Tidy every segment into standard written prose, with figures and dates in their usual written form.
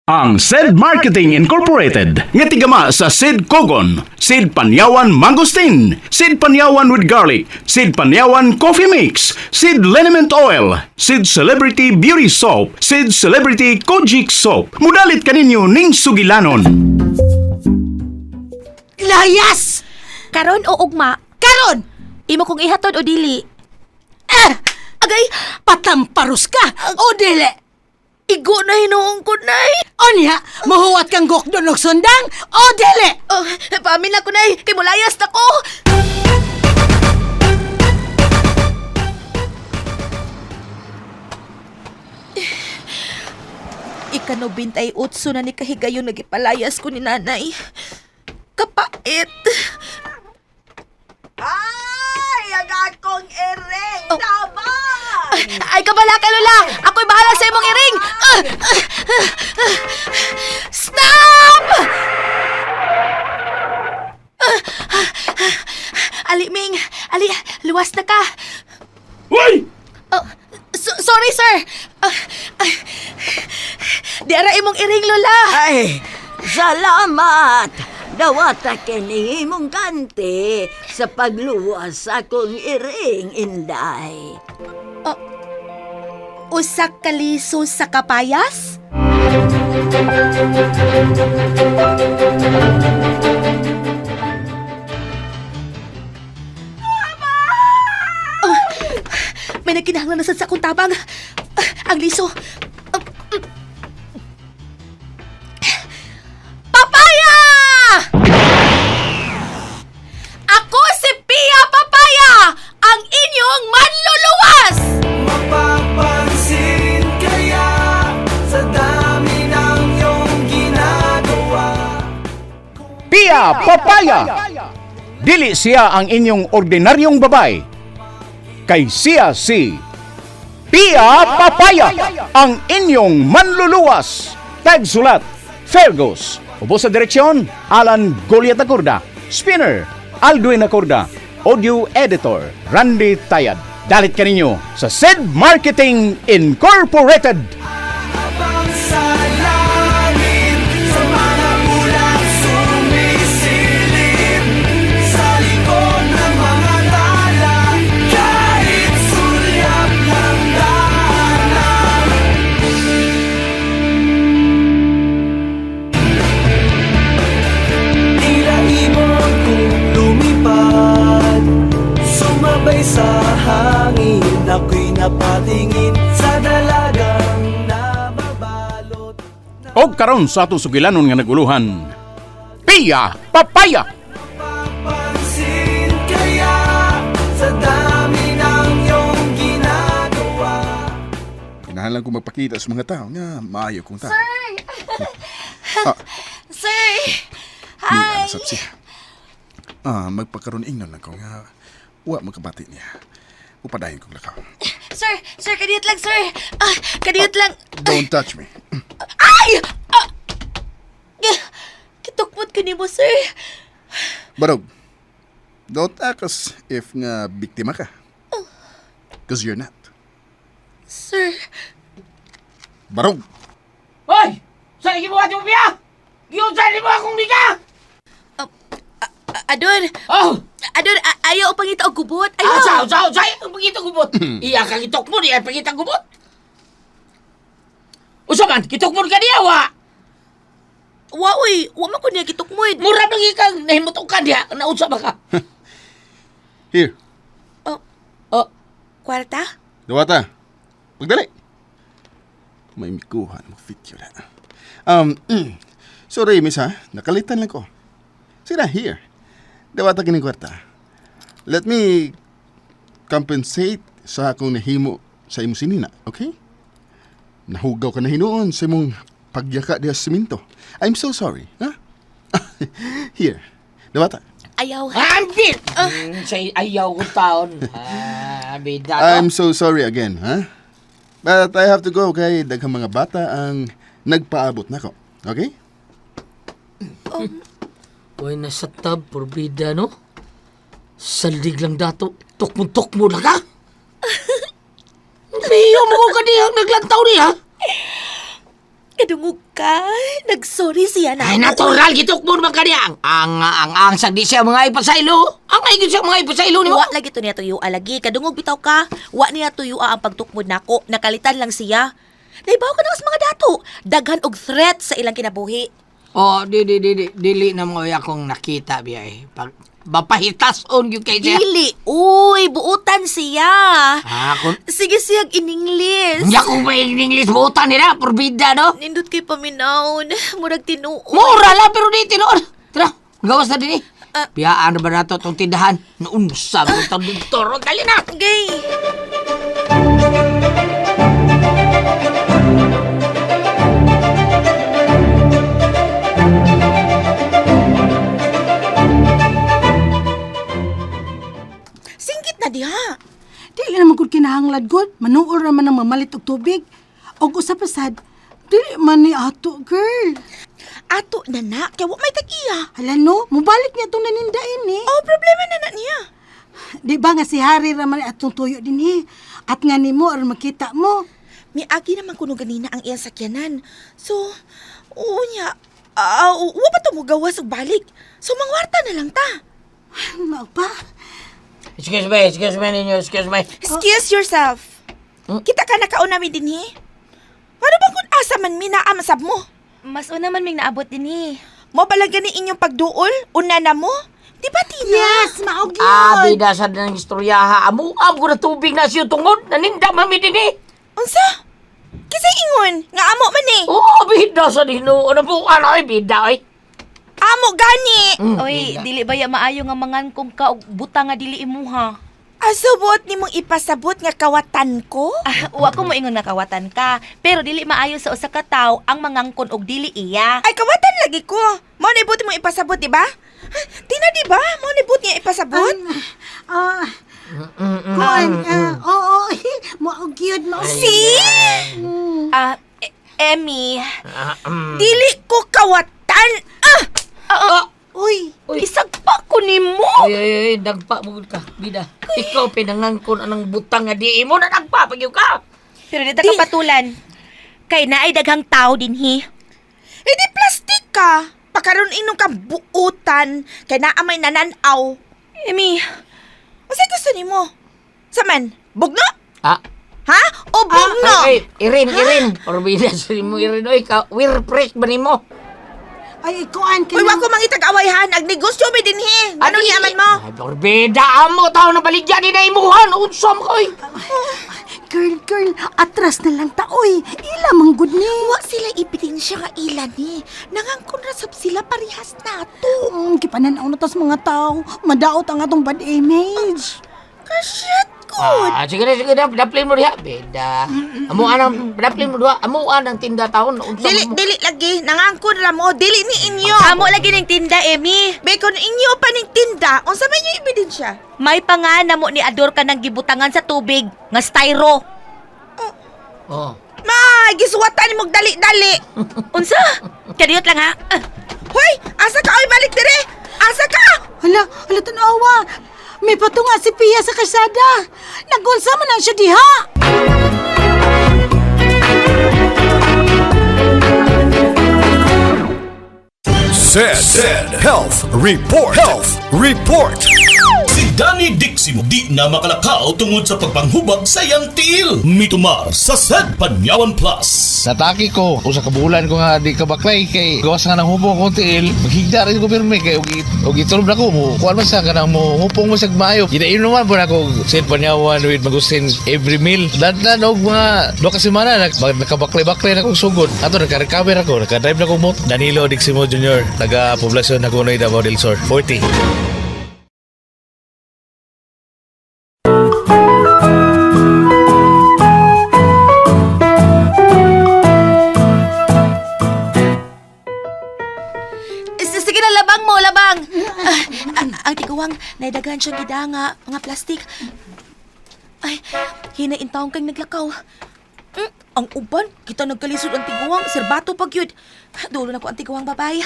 Ang Said Marketing Incorporated nga tigama sa Sid Kogon, Sid Panyawan Mangosteen, Sid Panyawan with Garlic, Sid Panyawan Coffee Mix, Sid Liniment Oil, Sid Celebrity Beauty Soap, Sid Celebrity Kojic Soap. Mudalit kaninyo ning sugilanon. Layas! Karon o ugma? Karon! Imo kong ihatod o dili? Ah! Agay, Patamparus ka! O dili! Igo na hinuong ko, Nay. Onya, mahuwat kang gokdon og sundang! O dili! Oh, paamin na ko, Nay. Kay mulayas na ko. Ika-98 na ni kahigayon nagipalayas ko ni nanay. Kapait. Ay, ang akong iring Oh. tabang! Ay, kabala ka, Lola! Ako'y bahala sa imong iring! Ah! Ah! Ah! Stop! Ah! Ah! Ah! Ali, Ming! Ali, luwas na ka! Uy! Oh, sorry, sir! Ah, ah, di ara imong iring, Lola! Ay, salamat! Dawata kini imong kanti sa pagluwas sa akong iring, Inday. Usa ka liso sa kapayas? Oh, may nagkinahanglan na sad sa akong tabang. Ah, ang liso. Ah, Papaya! Ako si Pia Papaya, ang inyong manluluwas! Mapapansin kaya sa dami ng iyong ginagawa. Pia Papaya! Dili siya ang inyong ordinaryong babay. Kay siya si Pia Papaya, ang inyong manluluwas. Tagsulat, Fergus. Ubo sa direksyon, Alan Goliat Acorda. Spinner, Aldwin Acorda. Audio Editor, Randy Tayad. Dalit kaninyo sa Sid Marketing Incorporated. Habang sa langit, sa mga ulap sumisilip, sa likod ng mga tala, kahit sulyap ng daanan. Tila ibon kong lumipad, sumabay sa hangin, ako'y napatingin sa dalagang nababalot. Og karon sa atong sugilanon nga naguluhan. Pia Papaya! Papansin kaya sa dami ng iyong ginagawa. Kinahanglan ko magpakita sa mga tao nga maayo kong tao. Sir! Hi! Nasab siya. Ah, magpakaroon ingnon lang ko nga wa magkabati niya. Upadayon kong lakaw. Sir! Sir, kadiyot lang, sir! Ah, kadiyot lang! Don't touch me. Ay! Ah! Kitukmot ko nimo, sir. Barog, don't act as if nga biktima ka. 'Cause you're not. Sir, Barog! Hoy! Saan gibuhat mo biya? Giunsa ni mo akong liga? Adon, Oh! Adon, ayaw pangita og gubot. Ayaw. Asa, asa, asa, ang pangita gubot. Iya ka gitok mo, iya pangita gubot. Usa man, kitok mo ka niya, wa. Wa oy, wa man ko niya gitukmod. Mura lagi kang nahimutok ka niya, nausa ba ka? Here, Oh, Oh, kwarta? Dawata. Pagdali. May mikuha na mag-video na. Sorry, miss ha. Nakalitan lang ko. Sige na, here. Dawata kining kwarta. Let me compensate sa akong nahimo sa imong sinina, okay? Nahugaw ka na hinuon sa imong pagyaka diha sa simento. I'm so sorry, ha? Here. Dawata. Ayaw. Ambit! Say, ayaw ko taon. Ah, bida no? I'm so sorry again, ha? But I have to go kay daghang mga bata ang nagpaabot nako. Okay? Uy, nasa tab, porbida, no? Saldig lang dato. Tukmo-tukmo na ka. Miyo mo ko kaniyang naglantaw niya. Kadungog ka. Nagsorry siya na. Ay, natural, gitukmon man kaniya. Ang sa di siya mga ipasaylo. Ang ay siya mga ipasaylo nimo. Wa lagi to niya tuyo lagi. Kadungog bitaw ka. Wa niya tuyo ang pagtukmod nako. Nakalitan lang siya. Naibaw ka na sa mga dato. Daghan og threat sa ilang kinabuhi. Oh, di di di di dili na mo akong nakita biya eh. Pag bapahitason gyud kay siya. Dili. Uy, buutan siya. Ah, kun Sige siyag in English. Nya kung may English buutan nila, porbida no. Nindot kay paminawon. Murag tinuod. Mura lang pero di tinuod. Tara, gawas na din eh. Ah. Biyaan na ba nato itong tindahan? Naunsa mo itong doktor. Dali na! Gay. Singgit na diha. Dili naman gud kinahanglan gud. Manuol ra man ang mamalit og tubig. Og usa pa sad, dili man ni ato, girl. Ato na na, kaya wa may tag-iya. Hala no, mubalik niya itong nanindain eh. Oh, problema na na niya. Di ba nga si Harry ra man atong tuyo dinhi? At nga nimo aron makita mo. Miagi naman kuno ganina ang iyang sakyanan. So, oo niya. Ah, wa pa to mo gawas og balik. So mangwarta na lang ta. Mao pa. Excuse me ninyo, excuse me. Excuse yourself. Kita ka nakauna mi dinhi. Ano ba kung asa man mi naa masab mo? Mas una man ming naabot din eh. Mo pala gani inyong pagduol? Una na mo? Di ba, Tina? Yes, mao gyud. Ah, bida sa ng istorya ha. Amuam ko na tubig na siyo tungod. Naninda man mi din eh. Unsa? Kisay ingon nga amo man eh. Oo, bida sa dino. Ano po, ano ay bida ay. Amo gani. Mm, Oy, bida. dili ba ya maayo nga mangankong ka og buta nga dili imuha? Asubot nimong ipasabot nga kawatan ko? Ah, wa ko moingon nga kawatan ka, pero dili maayo sa usa ka tawo ang mangangkon og dili iya. Ay, kawatan lagi ko. Mao na ibuti mong ipasabot, di ba? Ha, Tina, di ba? Mao na ibuti niya ipasabot? Ah, kuan, ah, oo, mao gyud, mao. See? Ah, Emmy, Dili ko kawatan. Ah! Uy, Uy. isagpa ko nimo. Ay, ay, ay, nagpa mo ka, bida. Ikaw pinangangkon anang butang nga di mo na nagpa pag ka. Pero di ta kapatulan. Kay naay daghang tao dinhi. Eh di plastic ka. Pakaroon inom ka buutan. Kay naa may nananaw. Emmy, Unsay gusto nimo? Saman, bugno? Ah, Ha? O bugno? ay, ay, Irin, Irin. Porbida sa mo, Irin. Oy, ka, we're fresh ba nimo? ay kuan ka Uy, wa ko mangitag-awayhan. Ag negosyo mi dinhi. Ano niya man mo? Ay, porbida amo tao na baligya ni na imuhan. Unsam ko, oy. Girl, girl, atras na lang ta, oy. Ila man gud ni. Wa sila ebidensya nga ila ni. Nangangkon ra sab sila parehas nato. Gipananaw na tas mga tao. Madaot ang atong bad image. Kasyat good. Ah, sige na, sige na. Daplin mo diha. Bida. Amuan ang, daplin mo diha. Amuan ang tinda taon. Unsam Dili, mo. dili lagi. Nangangkon ra mo. Dili ni inyo. amo lagi ning tinda, Emmy. Bacon inyo pa ning tinda. Unsa man yung ebidensya? May pangana mo ni Ador ka ng gibutangan sa tubig nga styro. Oh. Ma, gisuwatan mo dali-dali. Unsa? Kadiyot lang ha. Ah, Hoy, asa ka oy balik dire? Asa ka? Hala, hala tanawa. May patunga si Pia sa kalsada. Nagunsa man ang siya diha. Said, Health Report. Health Report. Si Danny Diximo di na makalakaw tungod sa pagpanghubag sa iyang tiil. Mitumar sa Sad Panyawan Plus. Nataki ko usa ka bulan ko nga di ka baklay kay gawas nga nang hupong akong tiil maghigda rin ko pirmi kay og itulob na ko mo kuan man sa kanang mo hupong mo sa maayo ginainom man po na ako sin panyawan with magusin every meal dandan og mga duha ka semana nakabaklay-baklay na kong sugod ato naka-recover ako naka-drive na ko mo Danilo Diximo Jr. taga poblasyon Hagonoy Davao del Sur 40. Sige na, labang mo, labang. Ah, ang tiguang, naidaghan siyang gidanga, mga plastik. Ay, hinain taong kang naglakaw. Ang uban, kita nagkalisod ang tiguang, serbato pag yun. Dulo na ko ang tiguang babay.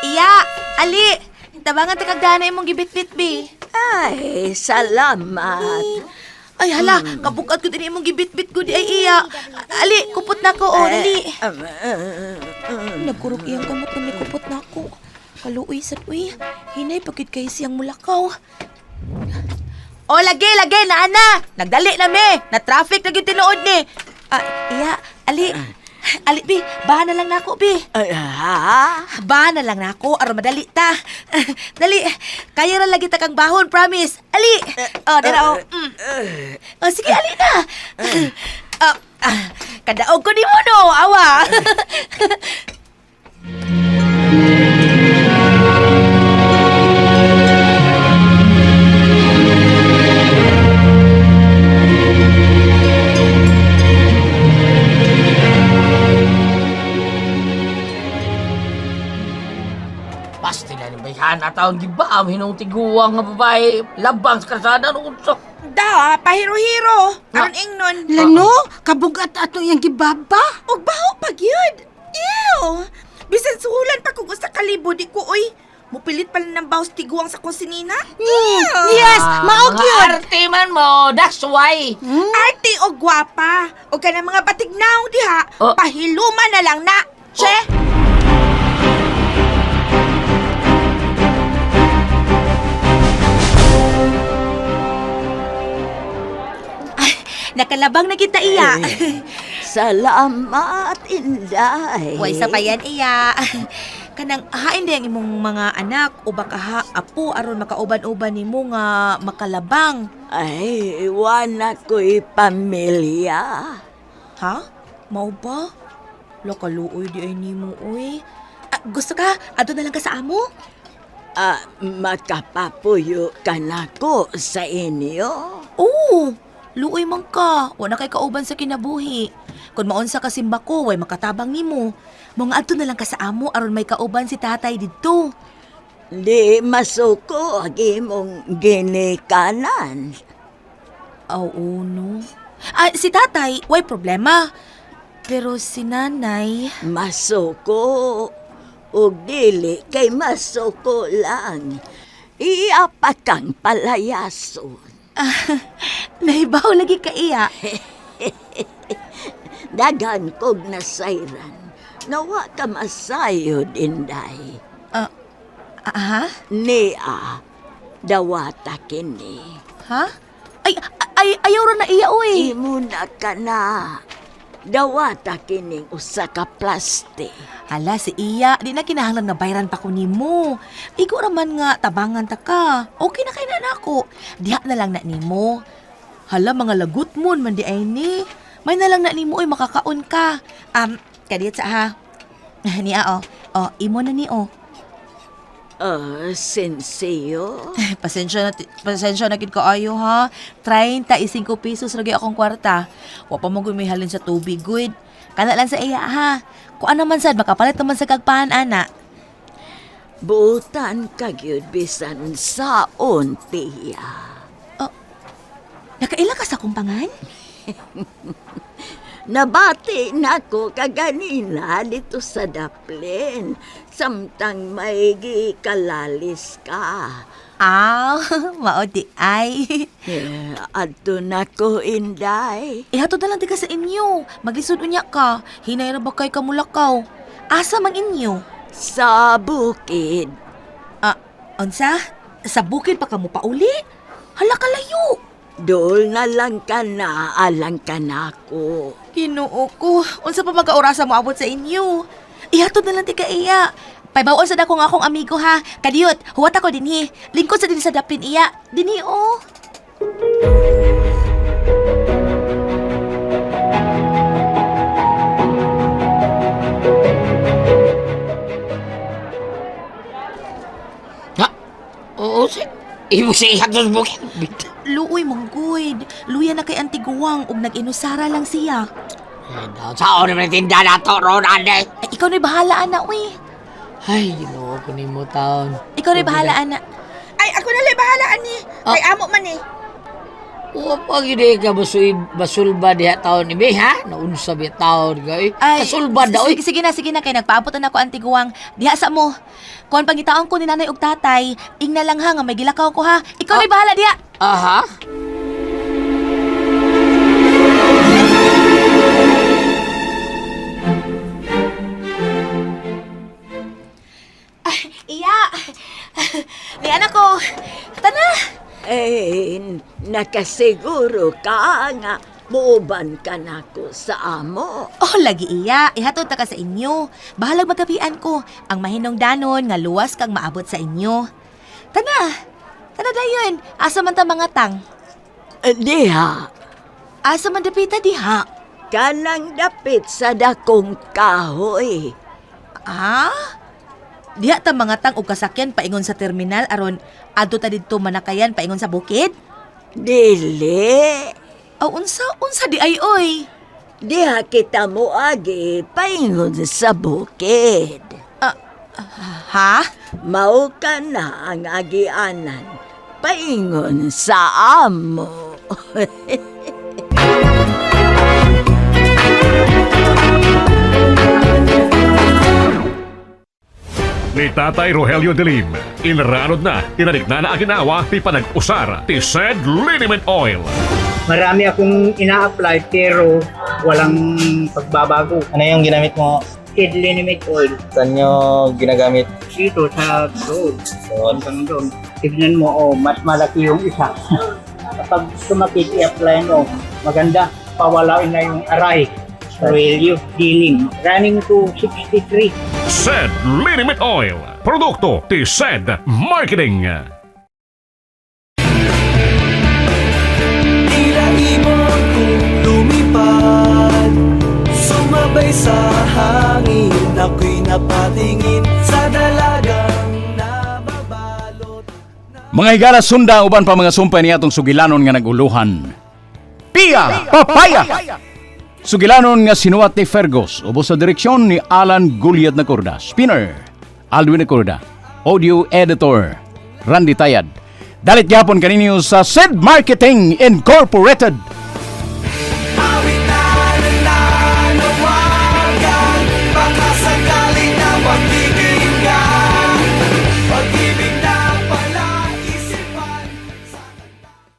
Iya, ali, tabangan ta kagdana imong gibitbit bi. Ay, salamat. Ay hala, kabukat ko din imong gibitbit ko di ay iya. Ali, kupot na ko oh, dali. Nagkurog iyang kamot na may kupot na ako. Kaluoy sad uy. Hinay pagid kay siyang mulakaw. O lagi lagi na ana. Nagdali na me. Na traffic na gyud tinuod ni. Ah, iya, ali. Ali bi, baha na lang nako bi. Ay, ha? Ba na lang nako aron madali ta. Dali. Kaya ra lagi ta kang bahon, promise. Ali. Oh, dira oh. Mm. Oh, sige ali na. Ah, ah, kadaog ko nimo no, awa. Basta na ni bayhan at ang gibaam hinong tiguang nga babae labang sa kalsada no unsa. Da, pahiro-hiro. Aron ingnon. Lano, kabugat ato iyang gibaba. Og baho pa gyud. Ew! Bisan suhulan pa kog usa ka libo di ko oy. Mupilit pala ng bawas tiguang sa kusinina. Mm. Yes, mao Mga gyud. arte man mo, that's why. Arte o gwapa. O kanang mga batignaw diha, Oh. pahiluma na lang na. Che! Nakalabang na kita iya. Salamat, Inday. Way sa pa yan iya. Kanang hain di ang imong mga anak o baka ha apo aron makauban-uban nimo nga makalabang. Ay, wala ko'y pamilya. Ha? Mao ba? Lakaluoy di ay nimo oy. Ah, gusto ka? Adto na lang ka sa amo? Ah, makapapuyo ka na ko sa inyo. Oo. Luoy man ka. Wala kay kauban sa kinabuhi. Kung maunsa ka simba ko, way makatabang nimo. Mga adto na lang ka sa amo aron may kauban si tatay didto. Di masuko ang imong ginikanan. Aw, no. Ah, si tatay, way problema. Pero si nanay, Masuko. Ug dili kay masuko lang. Iya pa kang palayason. nahibaw lagi ka iya. Dagan kog nasayran. Nawa ka masayod, Inday. Ah, ha? Nia, dawata kini. Ha? Ay, ay, ayaw ra na iya, oy. Imo na ka na. Dawata kining usa ka plastic. Hala, si Iya, di na kinahanglan nga bayran pa ko nimo. Igo raman nga tabangan ta ka. Okay na kay na nako. Diha na lang na nimo. Hala, mga lagot mon man di ay ni. May na lang na nimo oy makakaon ka. Kadiyot sa ha. Niya oh. Oh, imo na ni oh. Oh, sensiyo. Pasensya na, pasensya na gid kaayo ha. 35 pesos lagi akong kwarta. Wa pa mo may halin sa tubig, good. Kana lang sa iya ha. Kuan naman sad makapalit naman sa kagpahan ana. Butan ka gyud bisan saon tiya. Nakaila ka sa kumpangan? Nabati nako kaganina dito sa Daplin. Samtang may gikalalis ka. Aw, mao di ay. Eh, adto nako Inday. Ihatod na lang di ka sa inyo. Maglisod unya ka. Hinay ra ba kay kamulakaw? Asa man inyo? Sa bukid. Ah, unsa? Sa bukid pa ka mo pauli? Hala kalayo. Dool na lang ka na, alang ka na ako. Ginoo ko. Unsa pa magkaorasa mo abot sa inyo? Ihatod na lang ti ka iya. Paybaon sa dako nga akong amigo ha. Kadiyot, huwat ako dinhi. Lingkod sa dinhi sa daplin iya. Dinhi oh. Ha? Oo, si. Imo si ihat sa bukid. Luoy mangguid. Luya na kay Antiguang ug nag-inusara lang siya. Eh, Sao naman tinda na to, ron, ane? Ay, ikaw na'y bahala ana uy. Ay, ginoo ko nimo taon. Ikaw na'y bahala ana. Ay, ako na lang bahala ani. Kay amo man eh. Wa pa gyud eh ka basuid basulba diha taon ni ha? Naunsa bi taon kay. Kasulba da oy. Sige, sige na, sige na kay nagpaabot na ako Antiguang. Diha sa mo. Kuan pangitaon ko ni nanay ug tatay, ingna lang ha nga may gilakaw ko ha. Ikaw na'y bahala diha. Aha. Eh, nakasiguro ka nga muuban ka nako sa amo. Oh, lagi iya. Ihatod ta ka sa inyo. Bahalag magapian ko. Ang mahinungdanon nga luwas kang maabot sa inyo. Tana! Tana dayon. Asa man ta mga tang? Diha. Asa man dapita diha? Kanang dapit sa dakong kahoy. Ah? Diha ta mga tang og kasakyan paingon sa terminal aron adto ta didto manakayan paingon sa bukid? Dili. Aw unsa unsa di ay oy? Diha kita moagi paingon sa bukid. Ha? Mao ka na ang agianan paingon sa amo. Ni Tatay Rogelio Delim, inranod na, tinarik na na ang ginawa, ti panag-usar, ti said liniment oil. Marami akong ina-apply pero walang pagbabago. Ano yung ginamit mo? Seed liniment oil. Saan nyo ginagamit? Dito sa road. Hanggang doon. Tignan mo, oh, mas malaki yung isa. Kapag sumakit, i-apply mo. Maganda, pawalain na yung aray. Roelio, dealing. Running to 63. Said liniment oil. Produkto ti said marketing. Tila ibon kong lumipad, sumabay sa hangin. Ako'y napatingin sa dalagang nababalot. Mga higala, sunda uban pa mga sumpay niya atong sugilanon nga naguluhan. Pia Papaya! Sugilanon nga sinuwat ni Fergus, ubos sa direksyon ni Alan Guliat Nacorda. Spinner, Alwin Nacorda. Audio Editor, Randy Tayad. Dalit gyapon kaninyo sa Sid Marketing Incorporated.